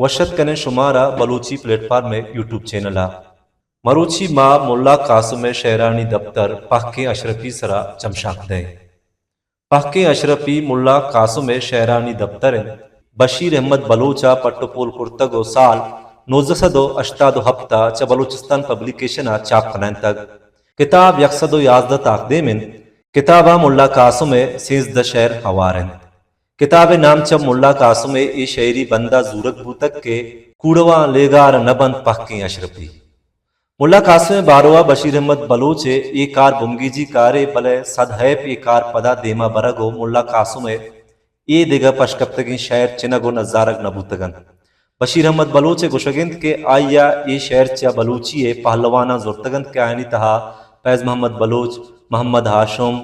وش اتک کنیں شمارا بلوچی پلیٹ فارم ءِ یوٹیوب چینل ءَ۔ مروچی ما ملا قاسم ءِ شعرانی دپتر پہکیں اشرفی سرا چمشانک دئیں۔ پہکیں اشرفی ملا قاسم ءِ شعرانی دپتر انت۔ بشیر احمد بلوچ ءَ پٹ ءُ پول کرتگ ءُ سال نوزدہ سد ءُ ہشتاد ءُ ہپت ءَ چہ بلوچستان پبلیکیشن ءَ چاپ کنائینتگ۔ کتاب یک سد ءُ یازدہ تاکدیم انت۔ کتاب ءَ ملا قاسم ءِ سیزدہ شعر ہوار انت۔ کتاب ءِ نام چہ ملا قاسم ءِ اے شعری بند ءَ زورگ بوتگ کہ کوڑواں لیگار نہ بنت پہکیں اشرفی۔ ملا قاسم ءِ باروا بشیر احمد بلوچ ءِ اے کار بنگیجی کارے، بلے سد ہیپ اے کار پدا دیما برگ ءُ ملا قاسم ءِ اے دگہ پشکپتگیں شعر چنگ ءُ نزارگ نہ بوتگ انت۔ بشیر احمد بلوچ ءِ گوشگ انت کہ آئی ءَ اے شعر چہ بلوچی ءِ پہلواناں زرتگ انت کہ آیانی تہا فیض محمد بلوچ، محمد ہاشم،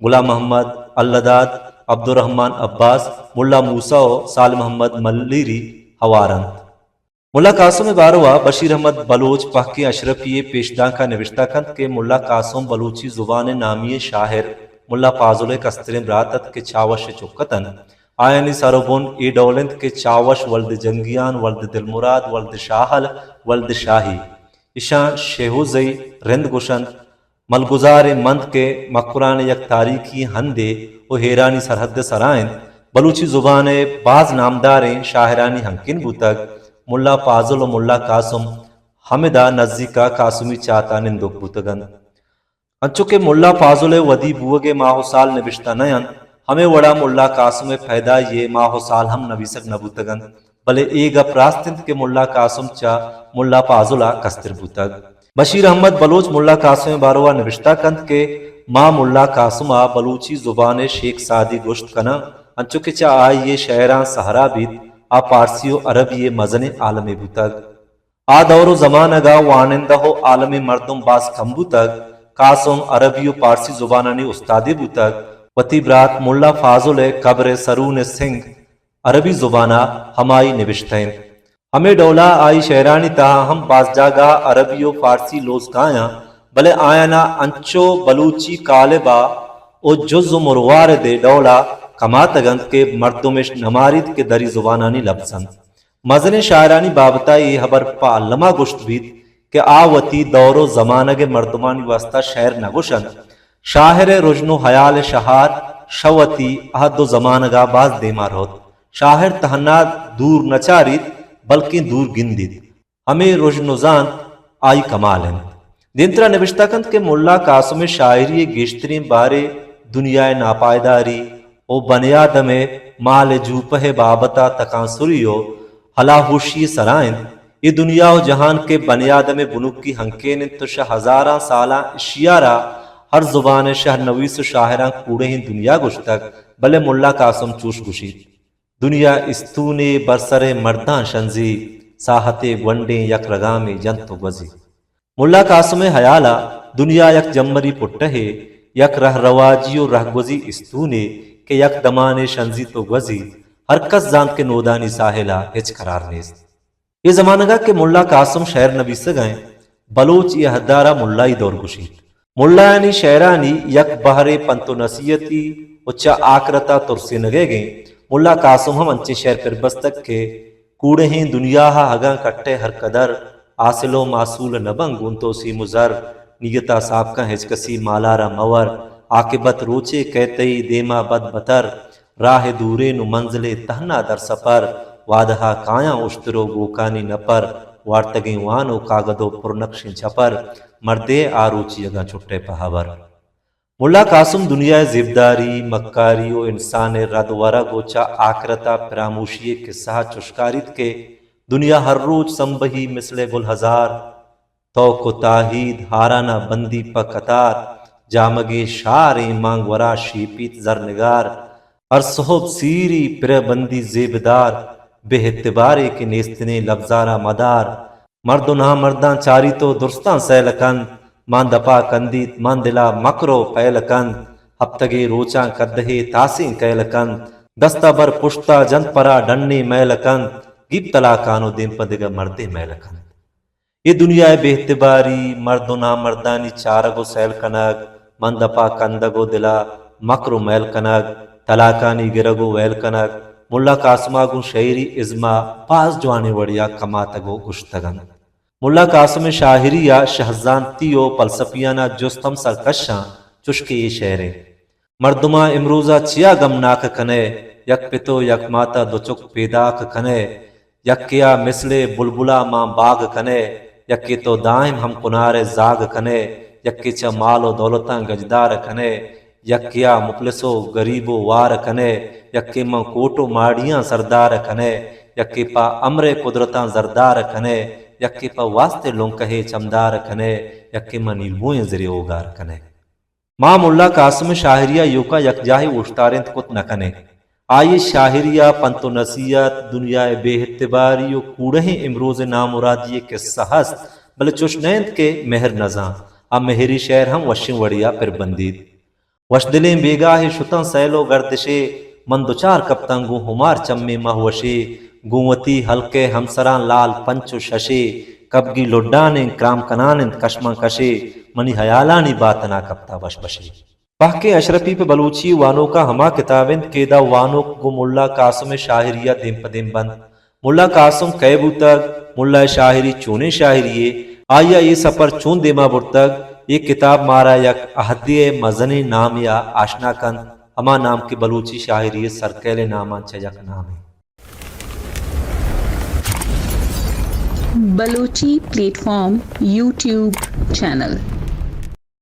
غلام محمد، اللہ داد، عبدالرحمن عباس، ملا موسی ءُ صالح محمد ملیری ہوار انت۔ ملا قاسم ءِ باروا بشیر احمد بلوچ پہکیں اشرفی ءِ پیشدانک ءَ نبشتہ کنت کہ ملا قاسم بلوچی زبان ءِ نامی ئیں شاعر ملا فاضل ءِ کستریں برات ات کہ چاوش ءِ چک اتنت۔ آیانی سر ءُ بن اے ڈول انت کہ چاوش ولد جنگیان، ولد دلمراد، ولد شاہل، ولد شاہی۔ اشاں شیہوزئی رند گوشنت۔ ملگزاریں مند کہ مکران ءِ یک تاریخی ہندے ءُ ہیرانی سرحد ءِ سرا انت، بلوچی زبان ءِ باز نامداریں شاعرانی ہنکین بوتگ۔ ملا فاضل ءُ ملا قاسم ہمدا نزیک ءَ قاسمی چات ءَ نندوک بوتگ انت۔ انچو کہ ملا فاضل ءِ ودی بوگ ءِ ماہ ءُ سال نبشتہ نہ انت، ہمے وڑا ملا قاسم ءِ پیدائی ءِ ماہ ءُ سال ہم نبیسگ نہ بوتگ انت، بلے اے گپ راست انت کہ ملا قاسم چہ ملا فاضل ءَ کستر بوتگ۔ بشیر احمد بلوچ ملا قاسم ءِ باروا نبشتہ کنت کہ ما ملا قاسم ءَ بلوچی زبان ءِ شیخ سعدی گوشت کناں، انچو کہ چہ آئی ءِ شعراں سہرا بیت، آ پارسی ءُ عربی ءِ مزنیں عالمے بوتگ۔ آ دور ءُ زمانگ ءَ وانندہ ءُ عالمیں مردم باز کم بوتگ۔ قاسم عربی ءُ پارسی زبانانی استادے بوتگ۔ وتی برات ملا فاضل ءِ قبر ءِ سرون ءِ سنگ عربی زبان ءَ ہمائی نبشتہ انت۔ ہمے ڈول ءَ آئی شعرانی تہا ہم باز جاگہ ءَ عربی ءُ فارسی لوز کایاں، بلے آیان ءَ انچو بلوچی قالب ءَ ءُ جز ءُ مروارد ءِ ڈول ءَ کماتگ انت کہ مردم اش نہ ماریت کہ دری زبانانی لبز انت۔ مزنیں شاعرانی بابت ءَ اے ہبر پہ الم ءَ گوشت بیت کہ آ وتی دور ءُ زمانگ ءِ مردمانی واستا شعر نہ گوش انت۔ شاعر ءِ رژن ءُ ہیال ءِ شہار شہ وتی عہد ءُ زمانگ ءَ باز دیما روت۔ شاعر تہنا دور نہ چاریت، بلکیں دور گندیت۔ ہمے رژن ءُ زانت آئی کمال انت۔ دیمترا نبشتہ کنت کہ ملا قاسم ءِ شاعری ءِ گیشتریں بارے دنیا ءِ ناپائیداری ءُ بنی آدم ءِ مال ءِ جوپہ ءِ بابت ءَ تکانسری ءُ ہلاہوشی ءِ سرا انت۔ اے دنیا ءُ جہان کہ بنی آدم ءِ بنکی ہنکین انت ءُ شہ ہزاراں سالاں اشی ءَ را ہر زبان ءِ شہر نویس ءُ شاعراں کوڑہیں دنیا گوشتگ، بلے ملا قاسم چوش گوشیت۔ دنیا استونے بر سر ءِ مرداں شنزی، ساہتے گونڈیں یک رگامے جنت ءُ گوزی۔ ملا قاسم ءِ ہیال ءَ دنیا یک جمری پٹہے، یک رہ رواجی ءُ رہگوزی استونے کہ یک دمانے شنزیت ءُ گوزیت۔ ہر کس زانت کہ نودانی ساحل ءَ ہچ قرار نیست۔ اے زمانگ ءَ کہ ملا قاسم شعر نبیسگ ءَ انت، بلوچ اے عہدار ءَ ملائی دور گوشیت۔ ملایانی شعرانی یک بہرے پنت ءُ نصیحتی ءُ چہ آکرت ءَ ترسینگیگ انت۔ ملا قاسم ہم انچیں شعر پر بستگ کہ کوڑہیں دنیا ءَ اگاں کٹئے ہر قدر، حاصل ءُ محصول نہ بنت گوں تو سیم ءُ زر، نیت ءَ ساپ کن ہچ کسی مال ءَ را مہ ور، عاقبت روچے کئیت تئی دیم ءَ بد بتر۔ راہ دوریں ءُ منزلے تہنا در سپر، وعدہ ءَ کایاں اشتر ءُ گوکانی نپر، وارتگیں وان ءُ کاگد ءُ پرنقشیں چپر، مردے آ روچی اگاں چٹئے پہ ہبر۔ ملا قاسم دنیا ءِ زیبداری، مکاری ءُ انسان ءِ رد ورگ ءُ چہ آکرت ءَ پراموشی ءِ قصہ ءَ چشکاریت کہ دنیا ہر روچ سمبہی مثل گلہزار، توک ءُ تاہید ہاران ءَ بندی پہ قطار، جامگے شاریں مانگ ورا شیپیت زرنگار۔ ہر سہب سیری پرہ بندی زیبدار، بے اعتبارے کہ نیستنیں لبزارا مدار۔ مرد ءُ نامرداں چاریت ءُ درستاں سیل کنت، مان دپا کندیت، مان دلا مکر ءُ پیل کنت۔ ہپتگے روچاں کدہے تاسیں کیل کنت، دستا بر پشتا جنت پرا ڈنیں میل کنت، گیپت طلاقان ءُ دیم پہ دگہ مردے میل کنت۔ اے دنیا ءِ بے اعتباری، مرد ءُ نامردانی چارگ ءُ سیل کنگ، من دپا کندگ ءُ دلا مکر ءُ میل کنگ، طلاقانی گرگ ءُ ویل کنگ، ملا قاسم ءَ گوں شئیری ازم ءَ باز جوانیں وڑے ءَ کماتگ ءُ گوشتگ اَنت۔ ملا قاسم ءِ شاعری ءَ شہزانتی ءُ پلسپیان ءَ جست ہم سرکشاں، چوشکہ اے شئیر اِنت۔ مردماں امروز ءَ چیا گمناک کنئے، یک پت ءُ یک مات ءَ دو چک پیداک کنئے، یکے ءَ مثل بلبل ءَ ماں باگ کنئے، یکے تو دائم ہم کنار ءِ زاگ کنئے، یکے چہ مال ءُ دولتاں گجدار کنئے، یکے ءَ مفلس ءُ گریب ءُ وار کنئے، یکے ماں کوٹ ءُ ماڑیاں سردار کنئے، یکے پہ امر ءِ قدرتاں زردار کنئے، یکے پہ واست ءِ لنکہ ءِ چمدار کنئے، یکے ماں نیلبوئیں زرے اوگار کنئے۔ ما ملا قاسم ءِ شاعری ءَ ایوکا یکجاہے اوشتارینت کت نہ کنیں۔ آئی ءِ شاعری ءَ پنت ءُ نصیحت، دنیا ءِ بے اعتباری ءُ کوڑہیں امروز ءِ نامرادی ءِ قصہ ہست، بلے چوش نہ اِنت کہ مہر نزانت۔ آ مہری شئیر ہم وشیں وڑے ءَ پر بندیت۔ وشدلیں بیگاہے شتاں سیل ءُ گردشے، من دچار کپتاں گوں ہمار چمے مہوشے، گوں وتی ہلک ءِ ہمسراں لال پنچ ءُ ششے، کبگی لڈان اِنت، کرام کنان اِنت کشماں کشے، منی ہیالانی باتن ءَ کپتہ وش بشے۔ پہکیں اشرپی پہ بلوچی وانوکاں ہما کتاب اِنت کہ ادا وانوک گوں ملا قاسم ءِ شاعری ءَ دیم پہ دیم بنت۔ ملا قاسم کئے بوتگ؟ ملا ءِ شاعری چونیں شاعری یے؟ آئی ءَ اے سپر چون دیما برتگ؟ اے کتاب مارا یک عہدے ءِ مزنیں نامے ءَ آشنا کنت، ہما نام کہ بلوچی شاعری ءِ سرکیلیں ناماں چہ یک نامے۔ Balochi plate form YouTube channel.